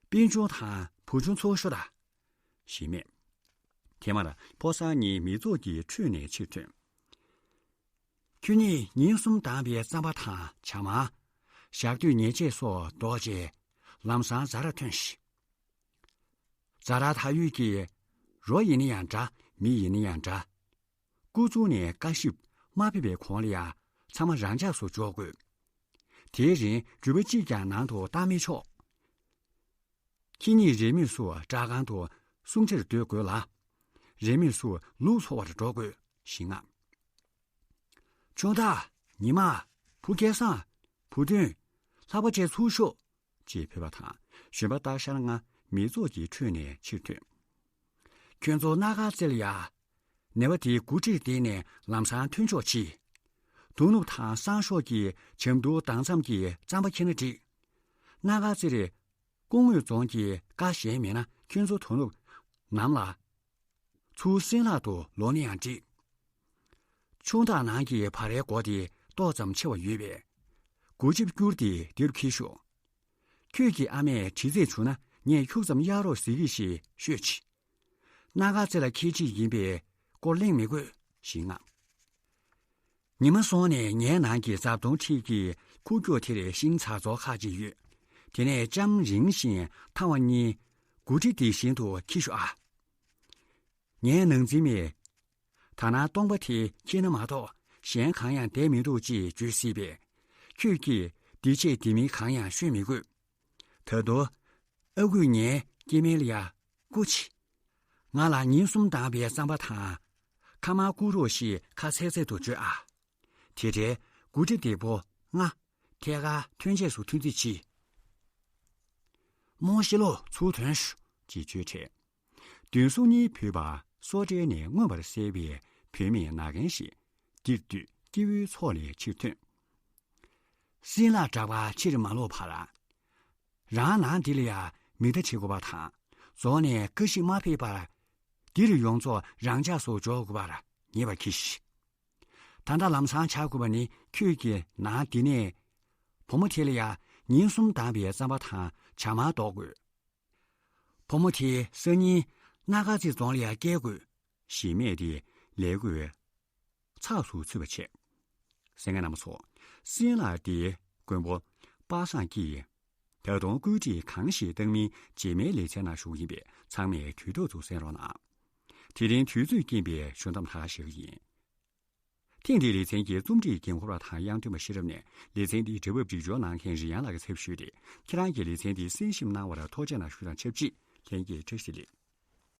སྤུན་ཆུང་དང་བུ་ཆུང་ཚོ་ཤོག་དང་། ཞེས་སྨྲས། དེ་མར་ཕོ་གསར་གཉིས་མི་ཚོགས་ཀྱི་ཁྲོད་ནས་ཕྱིར་ཐོན། ཁྱོད་གཉིས་ཉིན་གསུམ་འདང་བའི་རྩམ་པ་དང་ཇ་མར། ཞག་སྡོད་ཉལ་ཆས་སོགས་འདོགས་རྗེས་ལམ་སང་ཛ་ར་ཐོན་ཤིག་ཛ་ར་ད་ཡོད་ཀྱི་རོ་ཡིན་ན་ཡང་འདྲ་མི་ཡིན་ན་ཡང་འདྲ། སྐུ་གཟུགས་ནས་ཀ་ཤིབ་མ་ཕེབས་པའི་གོང་ལ་ཡང་ཚང་མ་རང་འཇགས་སུ་འཇོག་དགོས། དེའི་རིང་རྒྱུད་པ་གཅིག་ཀྱང་ནང་དུ་བཏང་མི་ཆོག་ཁྱེད་གཉིས་རེས་མོས་སུ་སྦྲག་ཁང་དུ་སྲུང་བྱར་སྡོད་དགོས་ལ། རེས་མོས་སུ་ལུག་འཚོ་བར་འགྲོ་དགོས་ཞེས་མངགས། ཆུང་བདག་ཉི་མ། བུ་སྐལ་བཟང་། བུ་སྟོན། ལྷག་པ་བཅས་ཚུར་ཤོག་ཅེས་ཕུལ་བ་དང་གཞོན་པ་སྟག་ཤར་ལྔ་མི་ཚོགས་ཀྱི་ཁྲོད་ནས་ཕྱིར་ཐོན། ཁྱོད་ཚོ་སྣ་དཀར་རྩེ་ལ་ཡ། ནད་པ་དེའི་འགོ་ཁྲིད་བསྡད་ནས་ལམ་སང་ཐོན་ཆོག་ཅིག་དོ་ནུབ་དང་སང་ཞོགས་ཀྱི་བྱམས་སྡུག་དྭངས་མཚམས་ཀྱི་རྩམ་པ་ཁྱེར་ན་འགྲིག་སྣ་དཀར་རྩེ་རེད། སྐུ་ངོས་རྫོང་གི་བཀའ་གཞན་མེད་ན་ཁྱོད་ཚོ་དོ་ནུབ་ནམ་ལ། ཚུར་སྲིན་ལག་ཏུ་ལོག་ནས་ཡང་འགྲིག་ཆུང་བདག་ནང་གི་བ་རའི་སྒོ་དེ་ཏོག་ཙམ་ཕྱེ་བ་ཡོད་པས། སྒོ་ལྕེབ་བསྐྱུར་ཏེ་འདིར་འཁྱེར་ཤོག་ཁྱོད་ཀྱི་ཨ་མས་དྲི་རྩད་བྱུང་ན་ངས་ཁྱུག་ཙམ་གཡར་རོགས་ཟེར་གྱིས་ཞེས་ཤོད་ཅིག་སྣ་དཀར་རྩེ་ལ་ཁྱེད་ཅིག་ཡིན་པས་སྐོར་གླེང་མི་དགོས་ཞེས་མངགས། ཉི་མ་སོང་ནས་ངའི་ནང་གི་རྫབ་དོང་འཁྲིས་ཀྱི་ཁུག་ཀྱོག་དེར་ཤིང་ཚག་ཚོགས་ཁག་ཅིག་ཡོད། དེ་ནས་ལྕམ་རིང་ཞིང་ཐང་བ་གཉིས་སྒོ་ཁྲི་འདི་བཞིན་དུ་འཁྱེར་ཤོག་ཨ། ངའི་ནང་འཛིན་མས། ད་ནངས་སྟོང་པ་དེ་འཁྱེར་ན་མ་གཏོགས་གཞན་གང་ཡང་བསྡད་མི་འདུག་ཅེས་བརྗོད་སྲིད་པས། ཁྱོད་ཀྱིས་འདི་བྱས་འདི་མིན་གང་ཡང་ཤོད་མི་དགོས། ད་དུང་། ཨ་ཁུས་ངའི་སྐྱེ་དམན་ལ་ཡ། སྐུ་མཁྱེན། ང་ལ་ཉིན་གསུམ་འདང་བའི་རྩམ་པ་དང་། ཁ་མར་བསྐུར་རོགས་ཞེས་ཁ་ཚེག་ཚེག་ཏུ་བརྗོད་ཨ། དེ་འདྲའི་སྒོ་ཁྲི་བདེ་པོ་ལྔ། ཐད་ཀར་ཐོན་རྗེས་སུ་ཐོན་རྩིས་གྱིས། རྨོ་ཤི་ལོ་ཚུར་ཐོན་ཤོག་ཅེས་བརྗོད་འཕྲལ། མདུན་སོ་གཉིས་བུད་པ་སོ་འདྲའི་ནས་མངོན་པར་གསལ་བའི་བུད་མེད་ན་རྒན་ཞིག་འདིར་འདུས་སྐྱེ་བོའི་ཚོགས་ལས་ཕྱིར་ཐོན། སྲིན་ལག་གྲགས་པ་ཕྱིར་མ་ལོག་བར། རང་ནང་འདི་ལ་ཡང་མིག་ལྟ་བྱེད་དགོས་པ་དང་། རྫོང་ནས་བཀའ་ཞིག་མ་ཕེབས་པར། འདིར་ཡོངས་རྫོགས་རང་འཇགས་སུ་འཇོག་དགོས་པར་ངེས་པར་གྱིས་ཤིག་ད་ལྟ་ལམ་སང་བྱ་དགོས་པ་ནི་ཁྱོད་ཀྱིས་ནང་འདི་ནས། བུ་མོ་དེ་ལ་ཡང་ཉིན་གསུམ་འདང་བའི་རྩམ་པ་དང་ཇ་མར་འདོགས་དགོས། བུ་མོ་དེ་སང་ཉིན་སྣ་དཀར་རྩེ་རྫོང་ལ་ཡང་སྐྱེལ་དགོས། ཞེས་སྨྲས་ཏེ་ལས་བགོས་ཚགས་སུ་ཚུད་པ་བྱས། གསན་མཁན་རྣམ་པ་ཚོ། སྲིན་ལག་དེ་མགོན་པོ་པ་སངས་ཀྱིས་ད་དུང་བཀོད་སྒྲིག་གང་ཞིག་བཏང་མིན་རྗེས་མའི་ལེ་ཚན་ནང་ཞུ་གི་ཡིན་པས་ཚང་མས་དུས་ཐོག་ཏུ་གསན་རོགས་གནང་། དེ་རིང་དུས་ཚོད་རྐྱེན་པས་ཞུ་མཚམས་ད་ག་བཞག་གི་ཡིན། ཐེངས་འདིའི་ལེ་ཚན་གྱི་རྩོམ་སྒྲིག་འགན་འཁུར་བ་དང་དབྱངས་སྟོན་པ་ཤེས་རབ་ནས་ལེ་ཚན་འདིའི་འབྲེལ་བ་སྒྲིག་སྦྱོར་གནང་མཁན་རི་དབྱངས་ལགས་ཀྱི་ཚབ་ཞུས་ཏེ། ཁྱེད་རང་གིས་ལེ་ཚན་འདི་གསན་ཞིབ་གནང་བར་ཐུགས་རྗེ་གནང་ཞུ་དང་ཆབས་ཅིག་ལྷན་རྒྱས་བཀྲ་ཤིས་བདེ་ལེགས།